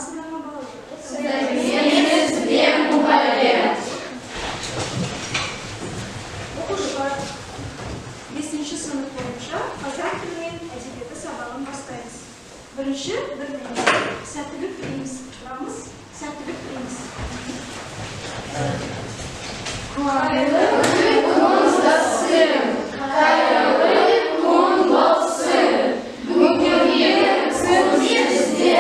Саламатсыздар ма, балалар? Сәлеметсіз бе, мұғалім? Оқушылар, бесінші сынып бойынша қазақ тілі мен әдебиеті сабағын бастаймыз. Бірінші бір-бірімізге сәттілік тілейміз. Тұрамыз, сәттілік тілейміз. Қайырлы күн болсын! Қайырлы күн болсын! Бүгінгі күн бізде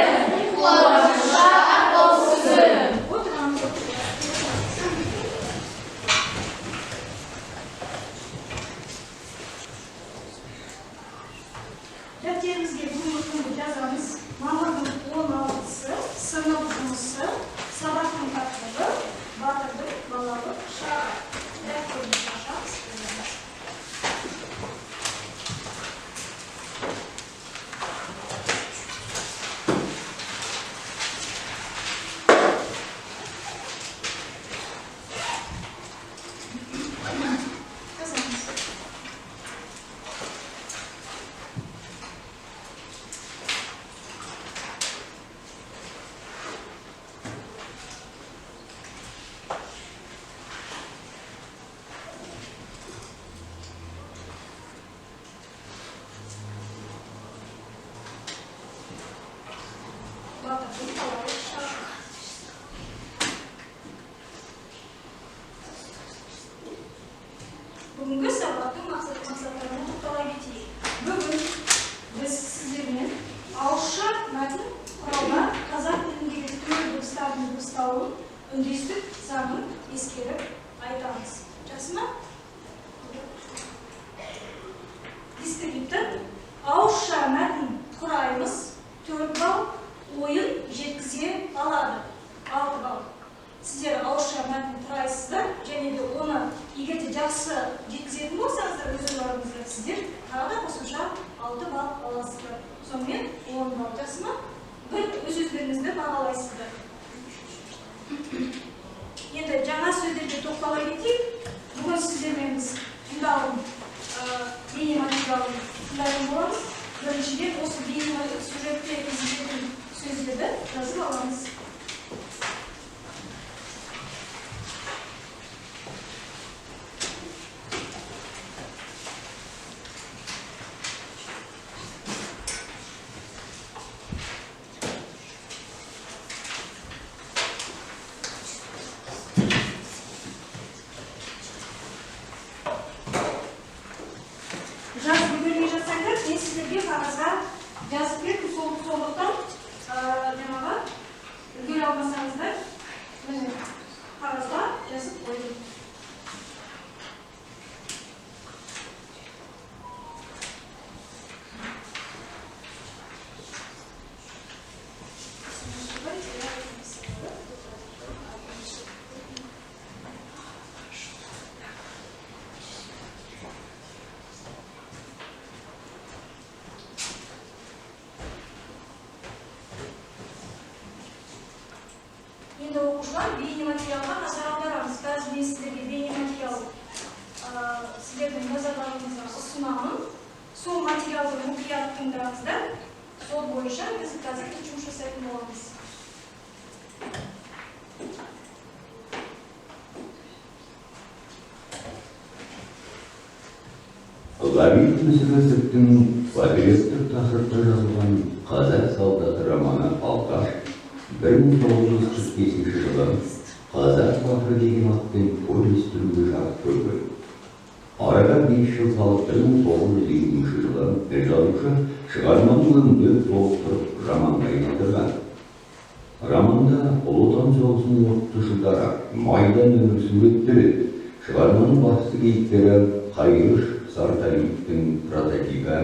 қуанышқа болсын! Отырамыз. Дәптерімізге бүгінгі күнді жазамыз. Мамырдың 16-сы, сынып жұмысы, сабақтың тақырыбы «Батырдың балалық шағы». Дәптерімізді ашамыз, жазамыз. Жазамыз. Батырдың балалық шағы. Бүгінгі сабақтың мақсаттарына тоқтала кетейік. Бүгін біз сіздермен ауызша мәтін құрауда қазақ тіліндегі төл дыбыстардың дыбысталуын, үндестік заңын ескеріп айтамыз. Жақсы ма? Дескриптор: ауызша мәтін құраймыз, 4 балл, ойын жеткізе алады, 6 балл. Сіздер ауызша мәтін құрайсыздар және де оны егер де жақсы жеткізетін болсаңыздар өз ойларыңызды, сіздер тағы да қосымша 6 балл аласыздар. Сонымен 10 балл. Жақсы ма? Бір өз өздеріңізді бағалайсыздар. Енді жаңа сөздерге тоқтала кетейік. Бүгін сіздермен біз тыңдалым, бейнематериалын тыңдайтын боламыз. Біріншіден, осы бейнесюжетте кездесетін сөздерді жазып аламыз. Жазып үлгермей жатсаңдар, мен сіздерге қағазға жазып бердім. Сондықтан, жаңағы үлгере алмасаңыздар, міне, қағазға жазып қойдым. Енді, оқушылар, бейнематериалға назар аударамыз. Қазір мен сіздерге бейнематериал, сіздердің назарларыңызға ұсынамын. Сол материалды мұқият тыңдаңыздар. Сол бойынша біз қазір жұмыс жасайтын боламыз. Ғабит Мүсіреповтің патриоттық тақырыпта жазылған «Қазақ солдаты» романы алғаш 1945 жылы «Қазақ батыры» деген атпен повесть түрінде жарық көрген. Араға 5 жыл салып, 1950 жылы жазушы шығарманы өңдеп, толықтырып, романға айналдырған. Романда Ұлы Отан соғысының отты жылдары, майдан өмір суреттеледі. Шығарманың басты кейіпкері Қайырыш Сарталиевтің прототипі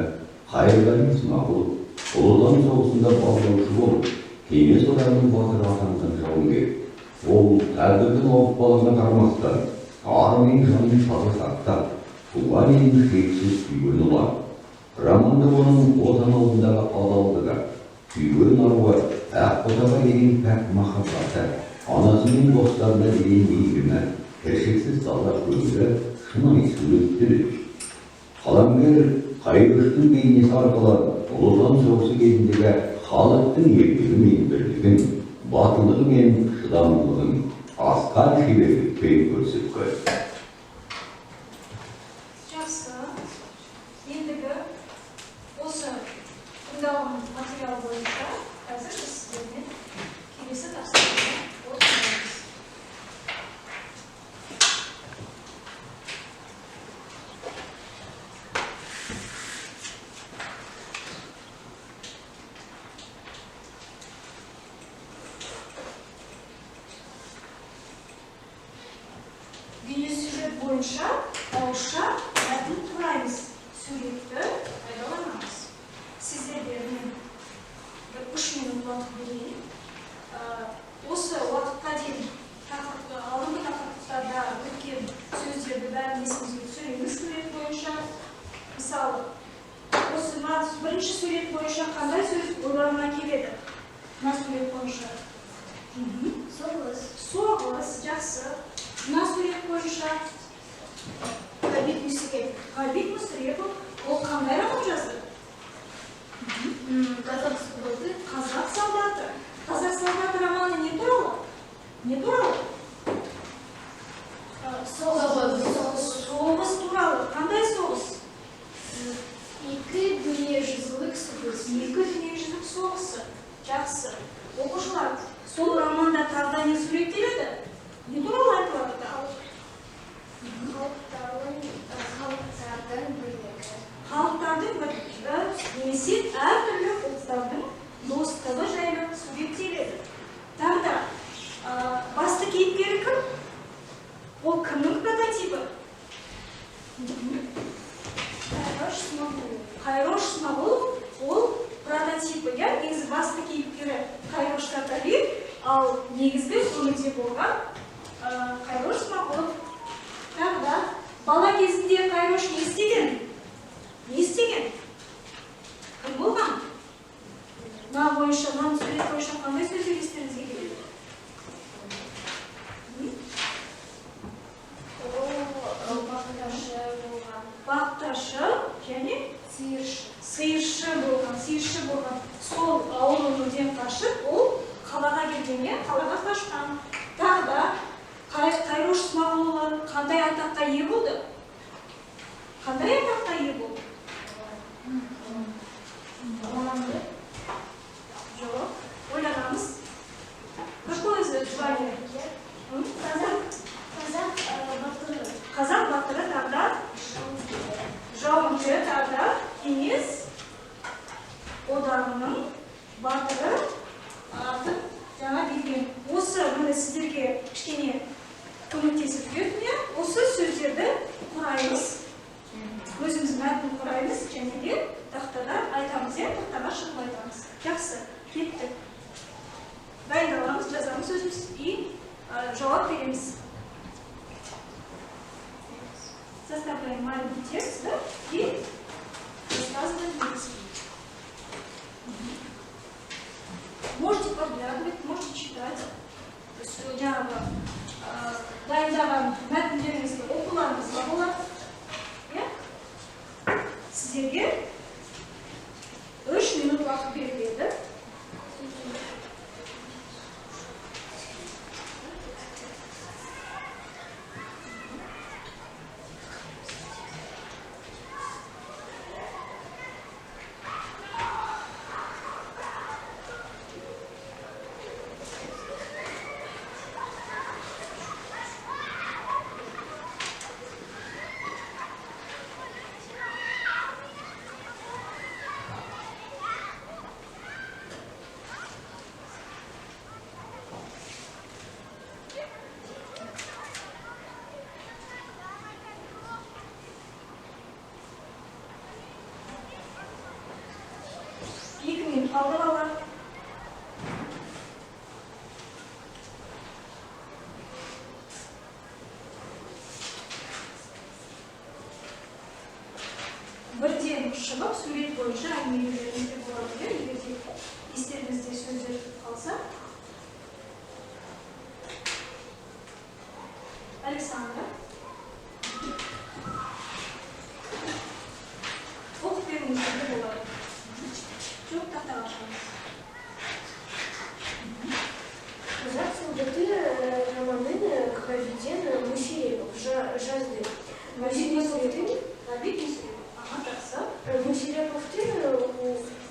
Қайырғали Смағұлов Ұлы Отан соғысында барлаушы болып, Кеңес Одағының батыры атанған жауынгер. Ол тағдырдың ауыртпалығына қарамастан, ары мен жанын таза сақтап, туған елін шексіз сүйген ұлан. Романда оның Отан алдындағы адалдығы, сүйген аруы Ақботаға деген пәк махаббаты, анасы мен достарына деген мейірімі, кіршіксіз таза көңілі шынайы суреттеледі. Қаламгер Қайырыштың бейнесі арқылы Ұлы Отан соғысы кезіндегі халықтың ерлігі мен бірлігін, Батылдығы мен шыдамдылығын асқан шеберлікпен көрсеткен. Жақсы. Ендігі осы тыңдалым материал бойынша қазір біз сіздермен келесі тапсырманы орындаймыз. Бейнесюжет бойынша ауызша мәтін құраймыз, суретті пайдаланамыз. Сіздерге мен бір 3 минут уақыт берейін. Осы уақытқа дейін алдыңғы тақырыптарда өткен сөздерді бәрін есімізге түсіреміз сурет бойынша. Мысалы, осы бірінші сурет бойынша қандай сөз ойларыңа келеді? Мына сурет бойынша. Соғыс. Соғыс, жақсы. Мына сурет бойынша Ғабит Мүсірепов. Ғабит Мүсірепов ол қандай роман жазды? Қазақ солдаты. Қазақ солдаты. Қазақ солдаты романы не туралы? Не туралы? Соғыс. Соғыс туралы. Қандай соғыс? Екі дүниежүзілік соғыс. Екі дүниежүзілік соғысы. Жақсы. Оқушылар, сол романда тағы да не суреттеледі? Не туралы айтылады тағы? Халықтардың бірлігі. Халықтардың бірлігі немесе әртүрлі ұлттардың достығы жайлы суреттеледі. Тағы да, басты кейіпкері кім? Ол кімнің прототипі? Қайрош Смағұлов. Қайрош Смағұлов ол прототипі, иә? Негізі басты кейіпкері Қайрош Таталиев, ал негізгі өмірде болған Қайрош Смағұлов. Тағы да бала кезінде Қайрош не істеген? Не істеген? Кім болған? Мына бойынша, мына сурет бойынша қандай сөздер естеріңізге келеді? Ол бақташы болған. Бақташы және Сиыршы. Сиыршы болған, сиыршы болған. Сол ауыл өмірден қашып, ол қалаға келген, иә? Қалаға қашқан. Тағы да Қайрош Смағұлұлы қандай атаққа ие болды? Қандай атаққа ие болды? Жоқ, ойланамыз. Какое звание? Қазақ батыры. Қазақ батыры, тағы да жауынгер, тағы да Кеңес одағының батыры атын жаңа берген. Осы міне сіздерге кішкене көмектесіп жібердім, иә? Осы сөздерді құраймыз. Өзіміз мәтін құраймыз және де тақтаға айтамыз, иә? Тақтаға шығып айтамыз. Жақсы, кеттік. Дайындаламыз, жазамыз өзіміз и жауап береміз. Составляем маленький текст, да, и рассказываем текст. Можете подглядывать, можете читать. То есть жаңағы дайындаған мәтіндеріңізді оқуларыңызға болады. Иә? Сіздерге 3 минут уақыт беріледі. Қалды балалар. Бірден шығып сурет бойынша әңгімелеулеріңізге болады, иә, егер де естеріңізде сөздер қалса. Александра. Оқып беруіңізге болады. Жоқ, тақтаға шығыңыз. жазды. Ғабит Мүсірепов. Аха, жақсы. Мүсіреповтің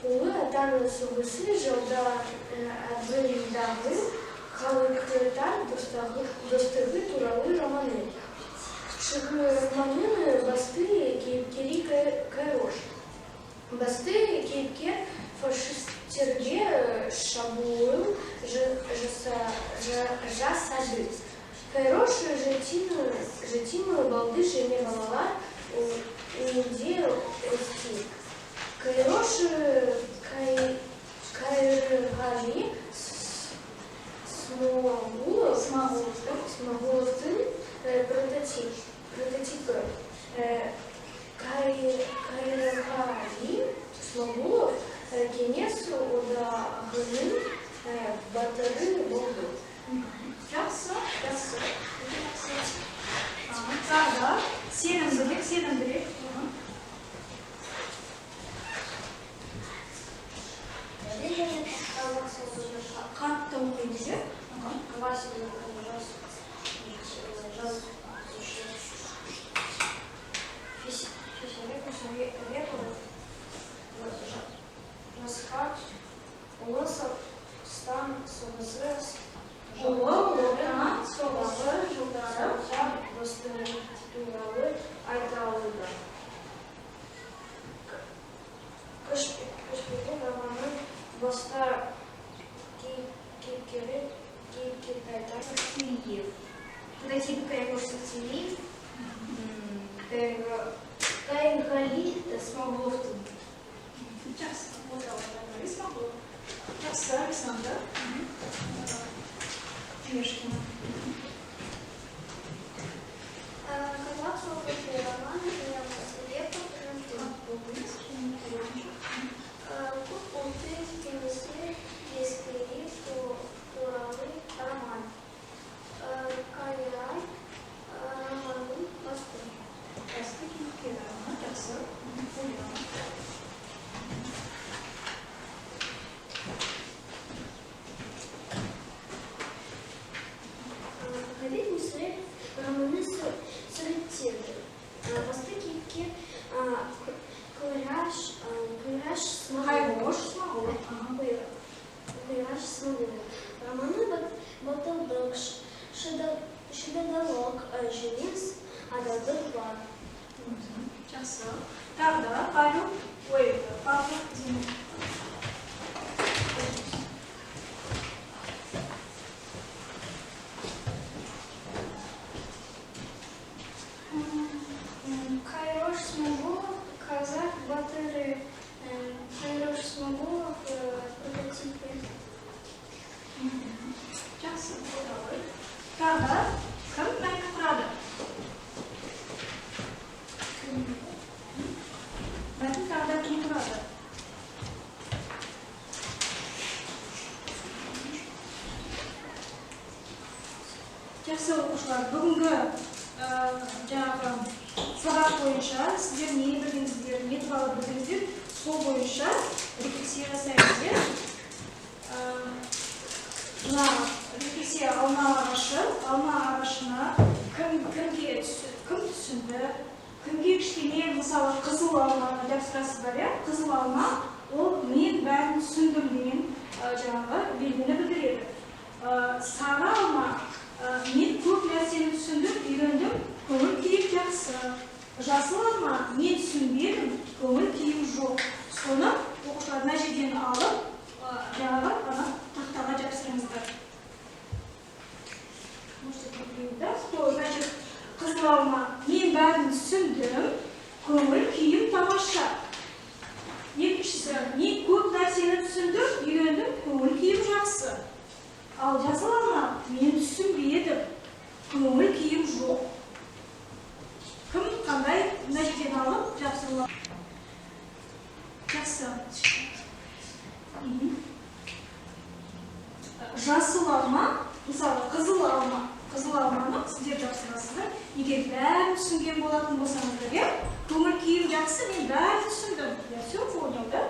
Ұлы Отан соғысы жылдарындағы халықтар достығы туралы романы. Шығарманың басты кейіпкері Кайрош. Басты кейіпкер фашистерге шабуыл жасады. Кайрош жетім болды және балалар үйінде өсті. Кайрош Кайырғали Смағұловтың прототипі. Кайырғали Смағұлов Кеңес Одағының батыры болды. Жақсы, жақсы. Өте жақсы. Тағы да сенімдірек, сенімдірек. Қатты оқимыз, иә? Ұлы Отан соғысы жылдары достығы туралы айтылады. Көшпелі романның басты кейіпкері Сахтиев. Прототип Кайрош Сахтиев, Кайырғали Смағұловтың. Жақсы. Кайырғали Смағұлов. Жақсы, Александр. Мешкина. Қазақ соғысы романы және Мүсірепов. Көп ұлтты кеңесі ескері туралы роман. Қайран романның басты. Басты кейіпкері. Жақсы. Ғабит Мүсірепов романы суреттеді. Басты кейіпкер Қайраш Смағұлов. Смағұлов. Романы батылдық, шыдамдылық, жеңіс, адалдық бар. Жақсы. Тағы да Павел, ой, Павел Зимин. Кайрош Смағұлов, қазақ батыры. Кайрош Смағұлов прототипі. Жақсы. Тағы да кім мәтін құрады? Мәтін тағы да кім құрады? Жақсы, оқушылар, бүгінгі жаңағы сабақ бойынша сіздер не білдіңіздер, не туралы білдіңіздер, сол бойынша рефлексия жасаймыз, иә? Мына рефлексия алма ағашы, алма ағашына кім түсінді, кімге кішкене, мысалы, қызыл алманы жапсырасыздар, иә? Қызыл алма, ол мен бәрін түсіндім деген жаңағы белгіні білдіреді. Сары алма, мен көп нәрсені түсіндім, үйрендім, көңіл күйім жақсы. Жасыл алма, мен түсінбедім, көңіл күйім жоқ. Соны оқушылар мына жерден алып, жаңағы ана тақтаға жапсырыңыздар. Можете приклеить, да? Что значит қызыл алма, мен бәрін түсіндім, көңіл күйім тамаша. Екіншісі, мен көп нәрсені түсіндім, үйрендім, көңіл күйім жақсы. Ал жасыл алма, мен түсінбедім, көңіл күйім жоқ. Кім қандай мына жерден алып жапсырыла? Жақсы. Жасыл алма, мысалы, қызыл алма. Қызыл алманы сіздер жапсырасыздар. Егер бәрін түсінген болатын болсаңыздар, иә? Көңіл күйім жақсы, мен бәрін түсіндім. Я все понял, да?